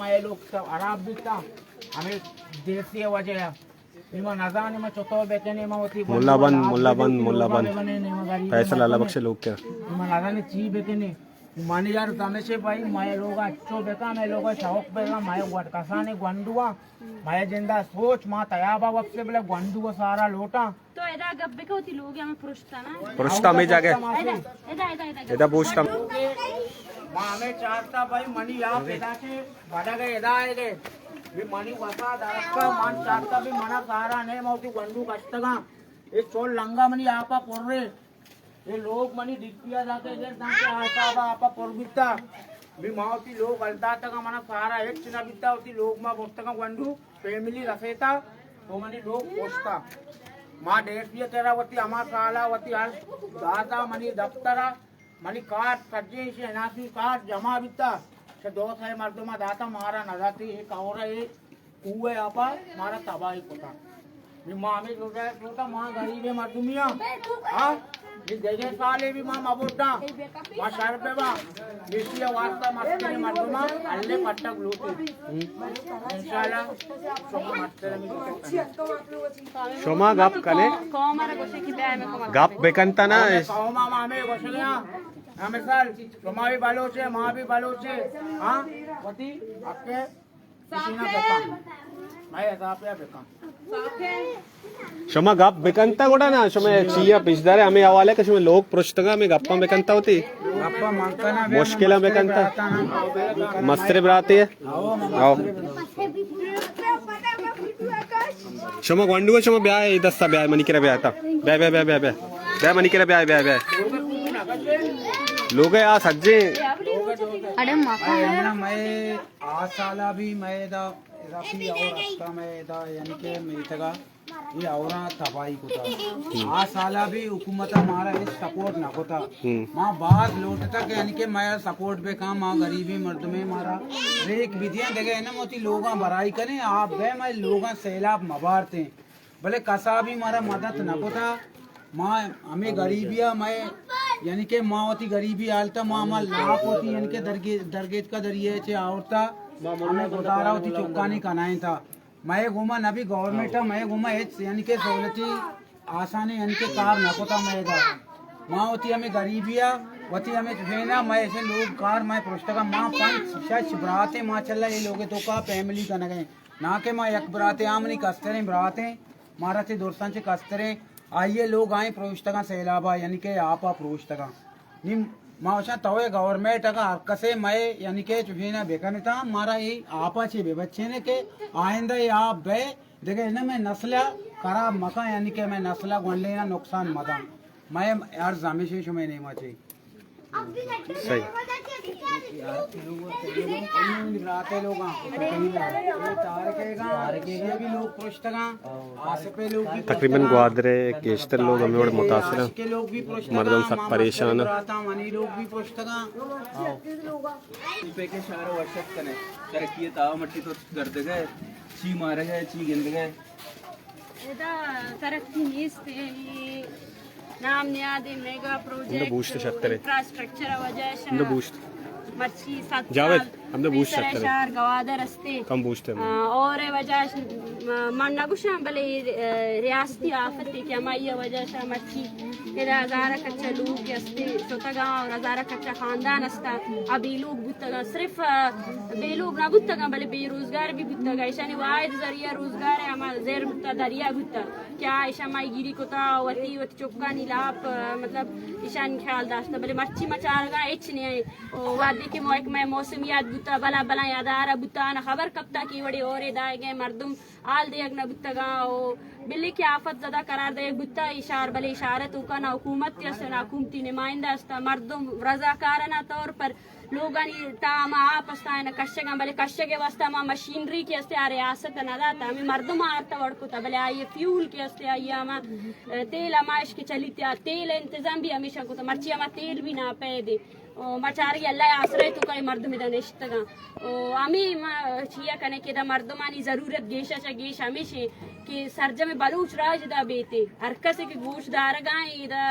مئے لوگ سب خراب بیتا، ہمیں دیسی وجہ ہے۔ ما نزانے ما چطور بکنے، ما وتی ملا بند، ملا بند، ملا بند۔ فیصل اللہ بخش لوگ کیا؟ ما نزانے چی بکنے۔ منی یار زمشے بھائی، مئے لوگ اچو بکا، مئے لوگ شوق بکا، مئے وڈ کسانے گونڈوا، مئے جندا سوچ، ما تیابا وقت سے بلے گونڈوا سارا لوٹا۔ تو ادا گپ بکو، تی لوگ ہمیں پرشتا نا۔ پرشتا ہمیں جاگے۔ ادا، ادا، ادا، ادا گپ۔ ادا بوشتا۔ ما ہمیں چارتا بھائی، منی آپ ادا سے بڑا گئے، ادا آئے گئے۔ بھی منی وسا درکا، من چارتا بھی منا سارا نہیں، ما اسی گونڈو کشتگا۔ یہ چول لنگا منی آپا پر رہے۔ یہ لوگ منی ڈپیا دا کے دیر دان کے آسا با آپا پر بیتا۔ بھی ما اسی لوگ الدا تگا منا سارا ہچ نہ بیتا، اسی لوگ ما بوتگا گونڈو فیملی رسیتا، تو منی لوگ پوشتا۔ ما ڈیٹ یہ تیرا وتی ہما سالا وتی ہر داتا منی دفترا، منی کارڈ سجیں شے، اناسی کارڈ جمع بیتا، چہ دو سئے مردما داتا، مارا نداتی، ایک اور ہے، کوہ آپا مارا تباہی کتا۔ نی ما ہمیں لوٹا، لوٹا ما غریب مردمی ہاں۔ ہاں؟ نی دگہ سالے بھی ما مبوٹا۔ ما شر پہ با۔ بیشی واسطہ مستری مردما، اللہ پٹک لوٹی۔ انشاءاللہ، شما مستر شما گپ کنے؟ گپ بکنتا نا۔ قوم ہم ہمیں گوشگیا۔ ہمیں سال، شما بھی بلوچے، ما بھی بلوچے۔ ہاں؟ وتی حق ہے۔ شما گپ بکنتا گڑا نا، شما چیا پیش دارے، ہمیں حوالے کہ شما لوگ پرشتگا، ہمیں گپاں بکنتا ہوتی۔ مشکلاں بکنتا۔ مستر براتے۔ آؤ۔ شما گونڈو، شما بیا، اے دستا بیا، منی کرا بیا تا۔ بیا، بیا، بیا، بیا، بیا۔ بیا منی کرا بیا، بیا، بیا۔ لوگ آ سجے۔ اڑے مکان۔ آ سالا بھی مئے ادا اضافی اور ہفتہ مئے ادا یعنی کہ میتگا یہ اوراں تباہی کتا۔ آ سالا بھی حکومت مارا ہچ سپورٹ نہ کتا۔ ہم۔ ما باز لوٹتا کہ یعنی کہ مئے سپورٹ بکاں، ما غریبیں مردمے مارا ریک بدیاں، دگہ انم وتی لوگاں برائی کنے، آپ بے مئے لوگاں سیلاب مبارتیں۔ بلے کسا بھی مارا مدد نہ کتا۔ ما ہمیں غریبی ء مئے، یعنی کہ ما وتی غریبی حالت ء ما ہما لاپ وتی یعنی کہ درگے-، درگیتکا دریائے چے آورتا، ہمیں گزارا وتی چکانی کنائیں تا۔ مئے گوما نبی گورنمنٹ ء مئے گوما ہچ یعنی کہ سہولتی آسانی یعنی کہ کار نہ کتا مئے دا۔ ما وتی ہمیں غریبی ء وتی ہمیں چفینا مئے ایسے لوگ کار مئے پرشتگا ما پنچ شش براتے ما چلا یہ لوگ تو کا فیملی کنگے۔ نا کہ ما یک براتے آ منی کستریں براتیں، مارا چہ درستاں چہ کستریں، آئی ء لوگ آئیں پروشتگاں سیلابا، یعنی کہ آپا پروشتگاں۔ نی ما وشاں توئے گورنمنٹ اگاں ہر کسے مئے یعنی کہ چفینا بکنتاں، مارا اے آپا چے بہ بچینے کہ آئندہ اے آپ بئے دگہ نہ مئے نسل ء خراب مکاں، یعنی کہ مئے نسل ء گونڈینا نقصان مداں۔ مئے عرض ہمیشیں شمئے نیما چے۔ صحیح۔ تقریباً گوادر ء گیشتر لوگ ہمے وڑ متاثر ہیں۔ مردم سک پریشان ہیں۔ ترقی ء تاو مٹی تو گردگ ء، چی مارگ ء، چی گندگ ء۔ ادا ترقی نیست، اے نام نیادیں میگا پروجیکٹ، بوشت شترے۔ انفراسٹرکچر ء وجہ شہ ہمدا بوشت۔ مرچی صد جاوید، سال ہمدا بوشت پیسر ء شترے۔ شہر گوادر استے۔ کم بوشت ہے۔ آ، اور ء وجہ ش-، م-، من نہ گوشاں، بلے، آ، ریاستی آفت ہے کہ ہمائی ء وجہ شہ مرچی ادا ہزارہ کچا لوگ کہ استے ستگاں اور ہزارہ کچا خاندان استا، آ بے لوگ بوتگاں، صرف، آ، بے لوگ نہ بوتگاں، بلے بے روزگار بھی بوتگاں۔ ایشانی واحد ذریعہ روزگار ہے ہما زر بوتا، دریا بوتا۔ کیا ایشاں ماہیگیری کتا، وتی، وتی چکانی لاپ، مطلب، ایشانی خیال داشتا، بلے مرچی ما چارگاں ہچ نہیں۔ او وہدے کہ محکمہ موسمیات بوتا، بلا بلا ادارہ بوتا، آنا خبر کپتا کہ وڑے اور دائے گئے مردم حال دیگ نہ بوتگاں۔ او بلے کہ آفت زدہ قرار دیگ بوتا اشار، بلے اشارت اوکا نہ حکومت است، نہ حکومتی نمائندہ است، مردم رضاکارانہ طور پر لوگانی تہا ہما آپ است، آیانا کشگاں، بلے کشگ ء واستہ ہما مشینری کہ است، آ ریاست ء نہ داتا، ہمے مردم ء آرتا وڑ کتا، بلے آئی ء فیول کہ است، آئی ء ہما، ء، تیل ہما اش کہ چلیت، آ تیل ء انتظام بھی ہمیشہ کتا، مرچی ہما تیل بھی ناپید ء۔ او ما چارگی اللہ ء آسرا ء توکا اے مردم ادا نشتگاں۔ او ہمے ما چیا کنے کہ ادا مردمانی ضرورت گیش ء چہ گیش ہمیش انت کہ سرجم بلوچ راج ادا بیت، ہر کسے کہ گوش دارگا ایں ادا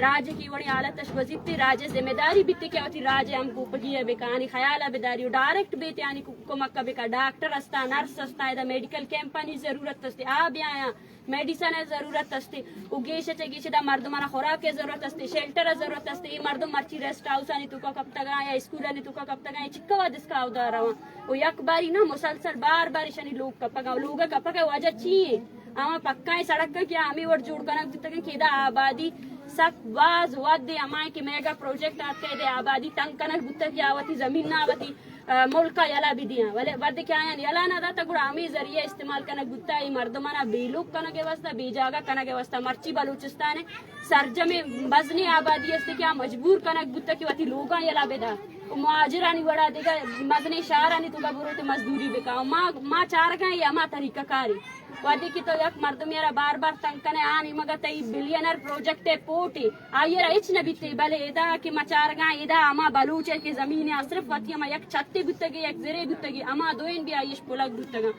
راج ءِ کہ وڑیں حالت اش گوزیت، راج ءِ ذمہ داری بیت کہ وتی راج ءِ ہم کوپگی ءَ بکا، آنی خیال ءَ بداری و ڈائریکٹ بیت، آنی کمک ءَ بکا۔ ڈاکٹر استا، نرس استا، ادا میڈیکل کیمپ آنی ضرورت است، آ بیایاں، میڈیسن ءِ ضرورت است، و گیش چہ گیش ادا مردمانا خوراک ءِ ضرورت است، شیلٹر ءِ ضرورت است۔ اے مردم مرچی ریسٹ ہاؤس آنی توکا کپتگاں یا اسکول آنی توکا کپتگاں، اے چکا وت اسکا اودا رواں۔ و یک باری نہ، مسلسل بار بار ایشانی لوگ کپگاں۔ و لوگ ءِ کپگ ءِ وجہ چی ایں؟ ہما پکائیں سڑک کہ ہمے وڑ جوڑ کنگ بوتگیں کہ ادا آبادی سک باز وھدے ہمائیں کہ میگا پروجیکٹ آتکہ، ادا آبادی تنگ کنگ بوتگ کہ آ وتی زمین نا وتی، آ، ملک ءَ یلہ بدیاں، ولے وھدے کہ آیاں یلہ نہ داتہ، گڑا ہمے ذریعہ استعمال کنگ بوتہ، اے مردمانا بے لوگ کنگ ءِ واسطہ، بے جاگہ کنگ ءِ واسطہ۔ مرچی بلوچستان ءِ سرجمیں مزنیں آبادی است کہ آ مجبور کنگ بوتہ کہ وتی لوگاں یلہ بدا۔ و مہاجرانی وڑا دگہ مزنیں شہرانی توکا برو تو مزدوری بکا۔ و ما، ما چارگاں اے ہما طریقہ کارے۔ وھدے کہ تو یک مردمے را بار بار تنگ کنے، آ نیمگا تئی بلینئر پروجیکٹ ءِ پورٹ ءِ، آئی ءَ را ہچ نہ بیتے، بلے ادا کہ ما چارگاں، ادا ہما بلوچ ءِ کہ زمین ءَ صرف وتی ہما یک چھتے بوتگی، یک زرے بوتگی، ہما دوئین بھی آئیش پلگ بوتگاں۔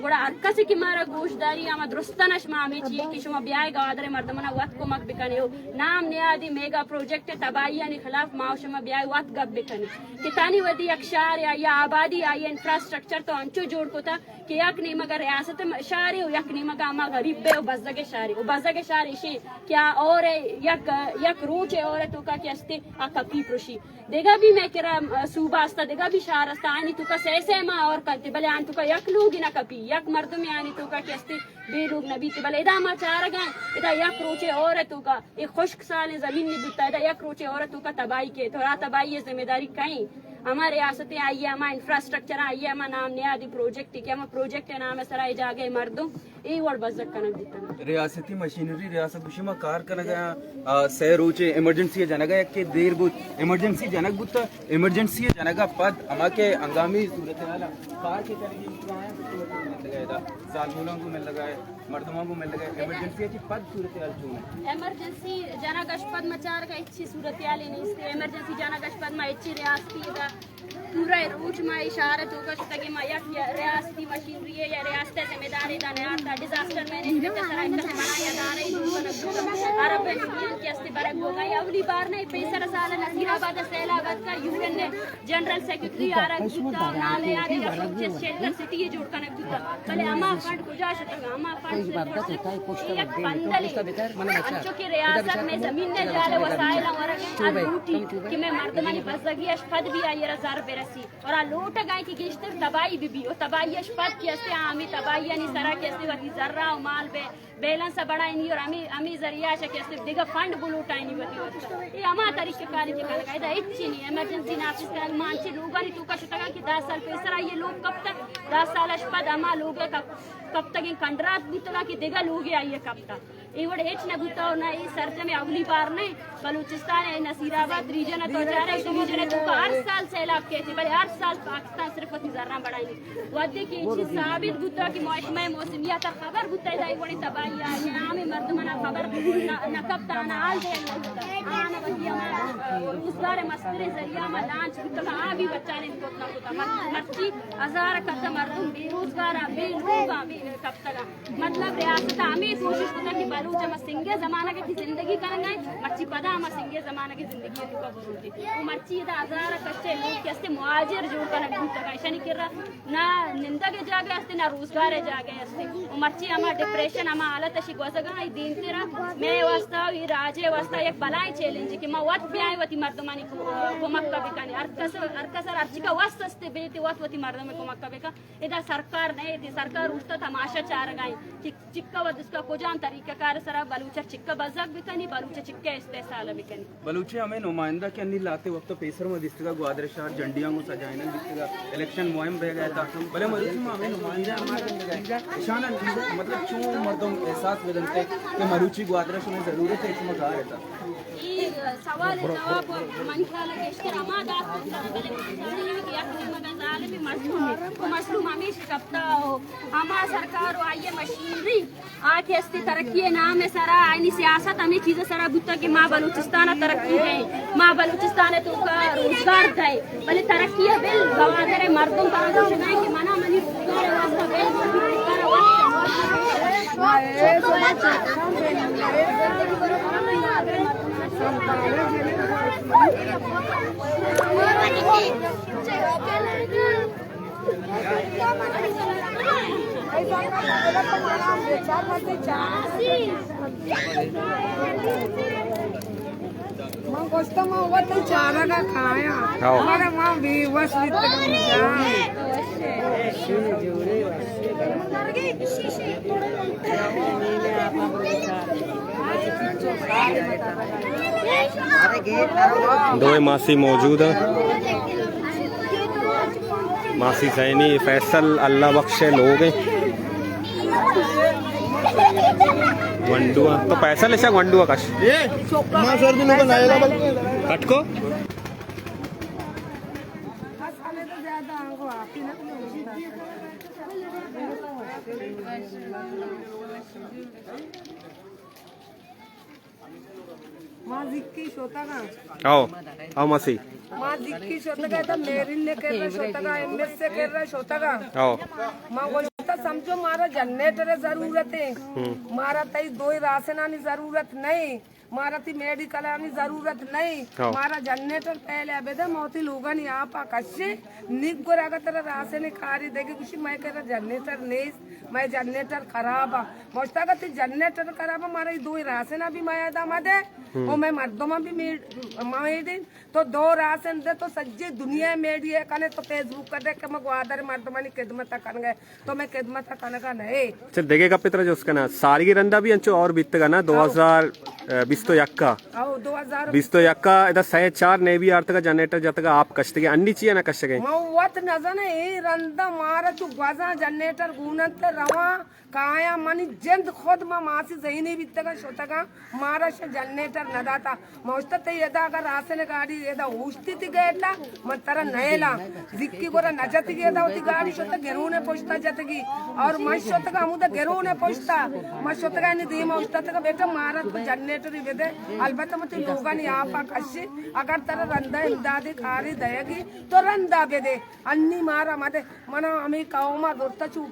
گڑا ہر کسے کہ مارا گوش داری، ہما درستانش ما ہمے چی کہ شما بیائے گوادر ءِ مردمانا وت کمک بکنے و نام نیادی میگا پروجیکٹ ءِ تباہیانی خلاف ما و شما بیائے وت گپ بکنیں کہ تانی ودی یک شہر یا، یا آبادی آئی انفراسٹرکچر تو انچو جوڑ کتا کہ یک نیمگا ریاست م-، شہرے و یک نیمگا ہما غریب ءِ و بزگ ءِ شہرے و بزگ ءِ شہر ایشی کہ آ اور یک، یک روچ ءِ اور توکا کہ استے آ کپی پروشی۔ دگہ بھی مئے کرا، آ، صوبہ استا، دگہ بھی شہر استا، آنی توکا سہ سہ ماہ اور کنتے، بلے آنی توکا یک لوگی نہ کپی، یک مردمے آنی توکا کہ استے بے لوگ نہ بیتے۔ بلے ادا ما چارگاں، ادا یک روچے اور توکا اے خشک سالیں زمین نی بوتا، ادا یک روچے اور توکا تباہی کیت، اور آ تباہی ءِ ذمہ داری کئیں؟ ہما ریاست ءِ آئی ءِ ہما انفراسٹرکچر، آئی ءِ ہما نام نیادی پروجیکٹ کہ ہما پروجیکٹ ءِ نام ءِ سرا اے جاگہ ءِ مردم اے وڑ بزگ کنگ بوتگ۔ ریاستی مشینری، ریاست گوشی ما کار کنگ ءَ آں، آ، سہ روچ ایمرجنسی ءَ جنگ ءَ، یکے دیر بوت، ایمرجنسی جنگ بوت، ایمرجنسی ءَ جنگ ءَ پد ہما کہ ہنگامی صورتحال ءَ کار کہ کنگی بوت، آیاں گوں ملگ ءَ ادا، زالبولاں گوں ملگ ءَ، مردماں گوں ملگ ءَ، ایمرجنسی ءَ چہ پد صورتحال چون اِنت؟ ایمرجنسی جنگ اش پد ما چارگ ءَ ہچی صورتحالے نیست۔ ایمرجنسی جنگ اش پد ما ہچی ریاستی ادا پورا روچ ما اے شہر ءِ توکا شتگیں، ما یک ریاستی مشینری ءَ یا ریاست ءِ ذمہ دارے دا نیارتا۔ ڈیزاسٹر مینجمنٹ ءِ سرا یک بلاہیں ادارہ جوڑ کنگ بوتگ، عرب یونین کہ استے برگ بوگا۔ اے اولی بار نہ، اے پیسر سال نصیر آباد ءَ سیلاب اتکا، یو این ءِ جنرل سیکرٹری آرگ بوتا، نام نیادی اسوچیس شیلٹر سٹی ءَ جوڑ کنگ بوتا، بلے ہما فنڈ کجا شتگ؟ ہما فنڈ صرف یک پندلے، انچو کہ ریاست مئے زمین ءِ جال ءِ وسائل ورگ ءَ لوٹی کہ مئے مردمانی بزگی اش پد بھی آئی ءَ را زر برسی، اور آ لوٹگ ءَ کہ گیشتر تباہی بہ بی، اور تباہی اش پد کہ استے آ ہمے تباہیانی سرا کہ استے وتی زرا و مال بے بیلنس ءَ بڑائینی اور ہمے، ہمے ذریعہ اش کہ استے دگہ فنڈ بلوٹائینی وتی وتی۔ اے ہما طریقہ کارے کہ کنگ ءَ، ادا ہچی نی، ایمرجنسی نافذ کنگ۔ ما انچیں لوگانی توکا شتگاں کہ دہ سال پیسر آئی ءِ لوگ کپتگ، دہ سال اش پد ہما لوگ ءِ کپ-، کپتگیں کنڈرات بوتگاں کہ دگہ لوگے آئی ءِ کپتگ۔ اے وڑ ہچ نہ بوتگ، اور نہ اے سرجم اولی بار نہ۔ بلوچستان ءِ نصیر آباد ریجن ءَ تو چارے، اے ریجن ءِ توکا ہر سال سیلاب کیتے، بلے ہر سال پاکستان صرف وتی زراں بڑائینی۔ وھدے کہ اے چیز ثابت بوتا کہ محکمہ موسمیات ءَ خبر بوتا ادا اے وڑیں تباہی آئی، عام مردماں خبر نہ، نہ کپتا، آناں حال دیگ نہ بوتا۔ آناں وتی ہما روزگار ءِ مستریں ذریعہ ہما لانچ بوتگا، آ بھی بچانے کت نہ کتا۔ مر-، مرچی ہزار قدر مردم بے روزگار ءَ، بے لوگ ءَ، بے کپتگا۔ مطلب ریاست ءَ ہمے کوشش کتگ کہ بلوچ ہما سنگ ءِ زمانگ ءَ کہ زندگی کنگ ءَ، مرچی پدا ہما سنگ ءِ زمانگ ءِ زندگی ءِ توکا بروت۔ و مرچی ادا ہزار ءَ کچے لوگ کہ استے مہاجر جوڑ کنگ بوتگ، ایشانی کرا نہ نندگ ءِ جاگہ استے، نہ روزگار ءِ جاگہ استے۔ و مرچی ہما ڈپریشن، ہما حالت اشی گوزگا، اے دیمترا مئے واسطہ، اے راج ءِ واسطہ یک بلائیں چیلنج کہ ما وت بیائیں وتی مردمانی کو-، کمک ءَ بکنیں۔ ہر کس، ہر کس ءَ ہرچی کہ وس استے بیت، وت وتی مردم ءِ کمک ءَ بکن۔ ادا سرکار نہ ایت، سرکار اوشتا تماشا چارگا انت کہ چکا و دسکا کجام طریقہ کار سرا بلوچ ءَ چکا بزگ بکنی، بلوچ ءَ چکا استحصال بکنی۔ بلوچ ءِ ہمے نمائندہ کہ انی لہتے وقت پیسر ما دیستگا گوادر شہر جھنڈیاں گوں سجائینگ بیتگا، الیکشن مہم بیگا اتا، بلے مروچی ما ہمے نمائندہ ہم نہ گندگا، اشانا مطلب چون مردم احساس بدنتے کہ مروچی گوادر شمئے ضرورت ہے، شما گار اتا۔ اے سوال ءِ جواب منی خیال ءَ گیشتر ہما دات کنت، بلے من سمجھنی کہ یک نیمگ ءَ ظالمیں مظلومے، و مظلوم ہمیش کپتا و ہما سرکار و آئی ءِ مشینری آ کہ استی ترقی ءِ نام ءِ سرا، آئینی سیاست ہمے چیز ءِ سرا بوتا کہ ما بلوچستان ءَ ترقی دئیں، ما بلوچستان ءِ توکا روزگار دئیں، بلے ترقی ءَ بل گوادر ءِ مردم ترا گوشگ ءَ کہ منا منی روزگار ءِ واسطہ بل، روزگار ءِ واسطہ من گوشتہ من وت چارگ ءَ کایاں۔ ہاؤ۔ مارا من بے وس بیتگاں۔ دوئیں ماسی موجود اَنت۔ ماسی زینی، فیصل اللہ بخش ءِ لوگ اِنت۔ گونڈو ءَ۔ تو فیصل ایشاں گونڈو ءَ کش۔ اے، ما سر دنوں کا نائلہ بلکہ۔ کٹ کو۔ ما زکی شتگاں۔ او، او ماسی۔ ما زکی شتگاں، تو میرین نے کرا شتگاں، ایم ایس ءِ کرا شتگاں۔ او۔ ما گوشتا سمجھو مارا جنریٹر ءِ ضرورت اِنت۔ ہم۔ مارا تئی دوئیں راسنانی ضرورت نہ اِنت۔ مارا تئی میڈیکلانی ضرورت نہ اِنت۔ ہاں۔ مارا جنریٹر پہلے بدے، ما وتی لوگانی آپ ءَ کشیں۔ نگور اگاں ترا راسن کاری دگہ گوشی، مئے کرا جنریٹر نیست، مئے جنریٹر خراب اِنت۔ ما گوشتا اگاں تئی جنریٹر خراب اِنت، مارا اے دوئیں راسن ءَ بھی مئے ادا مدے، ہم۔ او مئے مردماں بھی می-، مئے دے۔ تو دو راسن دے، تو سجے دنیا ءَ میڈیا کنے، تو فیس بک ءَ دے کہ ما گوادر مردمانی خدمت ءَ کنگے۔ تو مئے خدمت ءَ کنگا نہ ئے۔ اچھا، دگہ گپے ترا جست کناں، سارگی رندا بھی انچو اور بیتگا نا، دو ہزار بیست و یک ءَ۔ او، دو ہزار بیست و یک ءَ ادا سئے چار نیوی آرتگا، جنریٹر جتگا، آپ کشتگے، انی چیا نہ کشگے؟ من وت نزاناں، اے رندا مارا چو گوزاں جنریٹر گون اَنت رواں، کایاں منی جند خود ما ماسی زہینی بیتگاں شتگاں، مارا شہ جنریٹر نہ داتا۔ ما گوشتہ تئی ادا اگاں راسن گاڑی ادا اوشتی تئی گیٹا، من ترا نیلاں۔ زکی گورا نہ جتگی، ادا وتی گاڑی شتہ گرون پشتا جتگی۔ اور من شتگا ہمودا گرون پشتا۔ من شتگا انی دیما اوشتاتگا، بیٹا مارا تو جنریٹری بدے۔ البتہ من تئی لوگانی آپا کشی۔ اگر ترا رندا امدادی کاری دئیگی تو رندا بدے۔ انی مارا مدے۔ منا ہمے قوما زرتا چو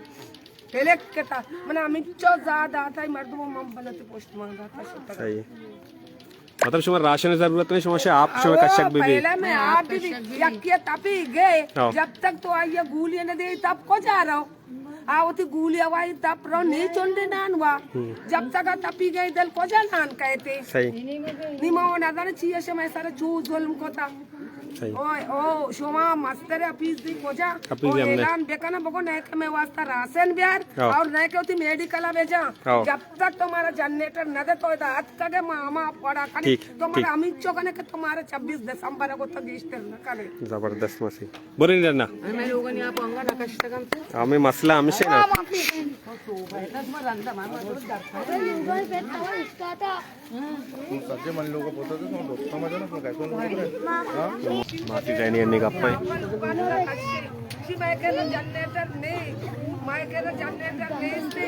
پلک کتا، من ہمینچو زاہ داتا، اے مردم من بلت پشت مان داتا شتگ۔ صحیح۔ مطلب شما راشن ضرورت نہیں، شما شے آپ شما او، کشک بھی بھی۔ پہلے میں آپ بھی بھی، یکی تپی گئے، ہاں۔ جب تک تو آئی گولی نہ دے، تب کو جا رہا ہو؟ آ وتی گولی ہوائی تپ رو، نی چنڈے نان وا۔ ہوں۔ جب تک آ تپی گئے، دل کو جا نان کہتے۔ صحیح۔ نی ما وہ نظر چیئے شما سر چو ظلم کو تا۔ صحیح۔ او، او، شما مستر اپیز دی کجا؟ اپیز او ہم نے۔ اعلان بکنا بگو، نہ کہ میں واسطہ راسن بیار، ہاں۔ اور نہ کہ وتی میڈیکل بجا۔ ہاں۔ جب تک تمہارا جنریٹر نہ دے تو ادا اتکگے ما ہما پڑا کنی۔ ٹھیک، تو مارا ٹھیک۔ ہمینچو کنے کہ تمہارا چھبیس دسمبر کو تو گیشتر نہ کنے۔ زبردست مسی۔ برین رنا۔ ہمیں لوگوں نے آپ انگا نہ کشتگم تو۔ ہمیں مسئلہ ہمیشہ نا۔ سجے من لوگ پوتا تو دوست سمجھا نا، کیسے لوگ ہیں؟ ہاں؟ ماسی زینی انی گپا ہیں۔ مئے کرا جنریٹر نے، مئے کرا جنریٹر نیست،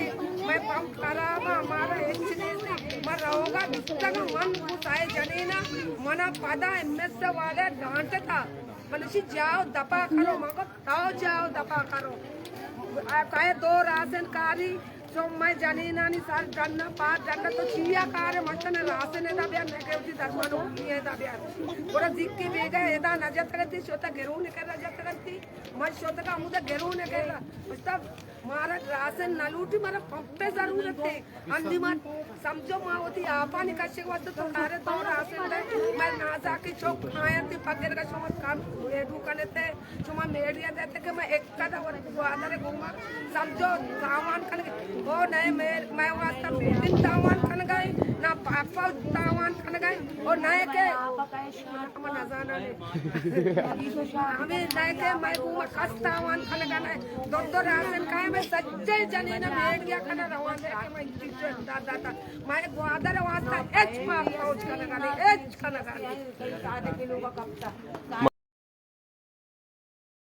مئے پمپ خراب ہے، ہمارا ہچ نیست۔ من روگا بیستگا من کو سائے جنینا، منا پدا ایم ایس والے ڈانٹتا۔ منشی جاؤ دپا کرو، مگو تاو جاؤ دپا کرو۔ آ کئے دو راسن کاری، چو مئے جنینانی سر ڈنّ، پاد ڈنّ، تو چیا کارے؟ من تنے راسن ادا بیار، نہ کہ وتی درمان و گولی ادا بیار۔ گڑا زکی بیگا ادا نہ جتگتی، شوتا گرون کرا جتگتی۔ من شوتگا ہمودا گرون کرا۔ مشتا مارا راسن نہ لوٹی، مارا پمپے ضرورت ہے۔ ہندی من سمجھو ما وتی آپانی کشگ واسطہ تو کارے دور آسن دے۔ مئے نازاکی چوک آیاں تی پگر کا شما کام ایڈو کنے تے، شما میڈیا دیتے کہ میں ایک کدا ور گوادر گوما سمجھو تاوان کنگے۔ او نئے مئے، مئے واسطہ میڈن تاوان کنگے، نہ پاپا تاوان کنگے، او نئے کہ ہمیں نزاناں۔ ہمیں نئے کہ مئے گوما کس تاوان کنگا نئے۔ دو دو راسن کائے، مئے سجے جنین میڈیا کنا روان دے کہ مئے انتی چو امداد داتا۔ مئے گوادر واسطہ ہچ پاک پہنچ کنگا نئے، ہچ کنگا نئے۔